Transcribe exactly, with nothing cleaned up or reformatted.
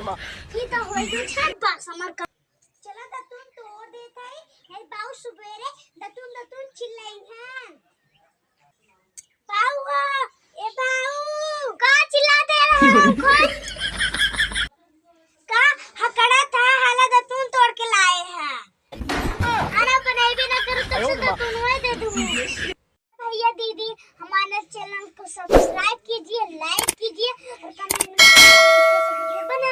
ई तो होई दू छान बस हमर का। चला दतुन तोड़ देत है। हे बाऊ सुबेरे दतुन दतुन चिल्लाई हैं। बाऊ हो, ए बाऊ, का चिल्लाते रहे हो? खोल।